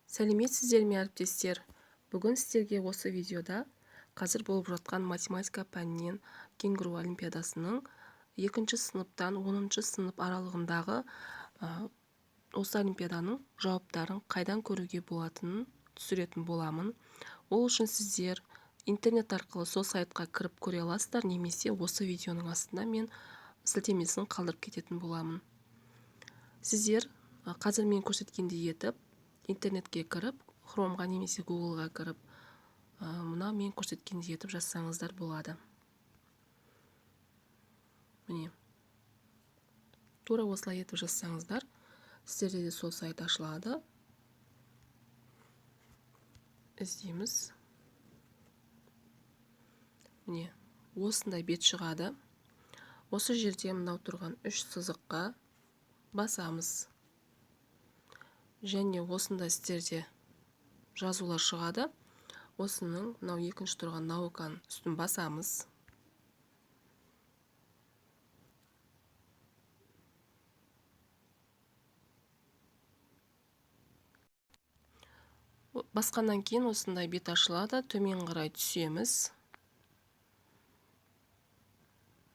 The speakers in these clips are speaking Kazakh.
Сәлеметсіздер ме, әріптестер! Бүгін сіздерге осы видеода қазір болып жатқан математика пәнінен Кенгуру олимпиадасының екінші сыныптан 10 сынып аралығындағы осы олимпиаданың жауаптарын қайдан көруге болатынын түсіретін боламын. Ол үшін сіздер интернет арқылы сол сайтқа кіріп көре аласыздар, немесе осы видеоның астына мен сілтемесін қалдырып кететін боламын. Сіздер қазір мен көрсеткендей етіп интернетке кіріп, Chromeға немесе Googleға кіріп, мына мен көрсеткендей етіп жазсаңыздар болады. Міне, тура осылай етіп жазсаңыздар, сіздерде де сол сайт ашылады. Іздейміз. Міне, осындай бет шығады. Осы жерде мынау тұрған үш сызыққа басамыз. Және осында сіздерде жазулар шығады. Осының мынау екінші тұрған науканың үстін басамыз. Басқаннан кейін осындай бет ашылады. Төмен қарай түсеміз.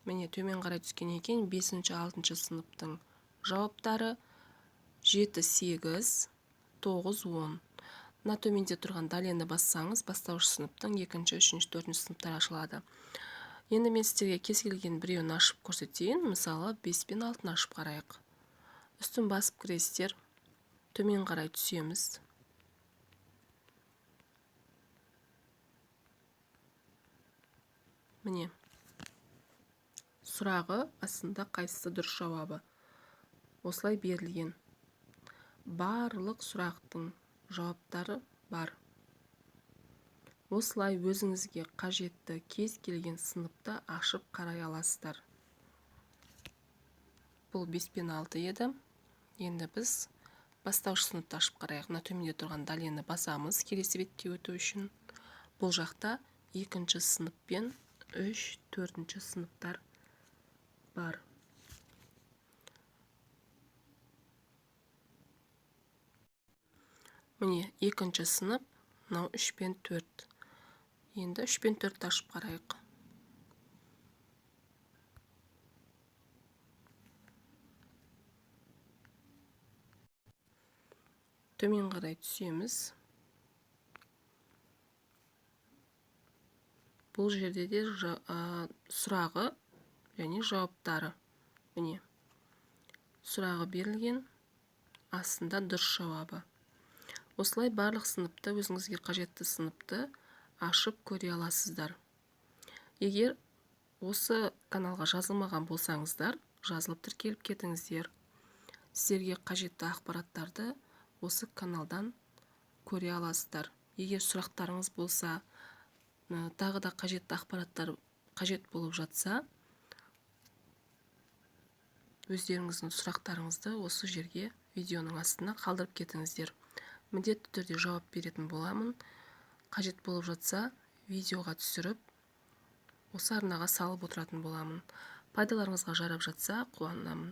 Міне, төмен қарай түскеннен кейін 5-ші, 6-шы сыныптың жауаптары 7, 8, 9, 10. Мына төменде тұрған далені бассаңыз, бастауыш сыныптың 2-ші, 3-ші, 4-ші сыныптар ашылады. Енді мен сіздерге кез келген біреуін ашып көрсетейін. Мысалы, 5 пен 6-ны ашып қарайық. Үстін басып кіресіздер. Төмен қарай түсеміз. Міне, сұрағы астында қайсысы дұрыс жауабы. Осылай берілген. Барлық сұрақтың жауаптары бар. Осылай өзіңізге қажетті кез келген сыныпты ашып қарай аласыздар. Бұл 5 пен 6 еді. Енді біз бастауыш сыныпты ашып қарайық. Мына төменде тұрған далені басамыз келесі бетке өту үшін. Бұл жақта 2-ші сынып пен 3, 4-ші сыныптар бар. Міне, 2-ші сынып, мынау 3 пен 4. Енді 3 пен 4-ті ашып қарайық. Төмен қарай түсеміз. Бұл жерде де сұрағы және жауаптары. Міне, сұрағы берілген, астында дұрыс жауабы. Осылай барлық сыныпты, өзіңізге қажетті сыныпты ашып көре аласыздар. Егер осы каналға жазылмаған болсаңыздар, жазылып тіркеліп кетіңіздер. Сіздерге қажетті ақпараттарды осы каналдан көре аласыздар. Егер сұрақтарыңыз болса, тағы да қажетті ақпараттар қажет болып жатса, өздеріңіздің сұрақтарыңызды осы жерге видеоның астына қалдырып кетіңіздер. Міндетті түрде жауап беретін боламын. Қажет болып жатса, видеоға түсіріп, осы арнаға салып отыратын боламын. Пайдаларыңызға жарап жатса, қуанамын.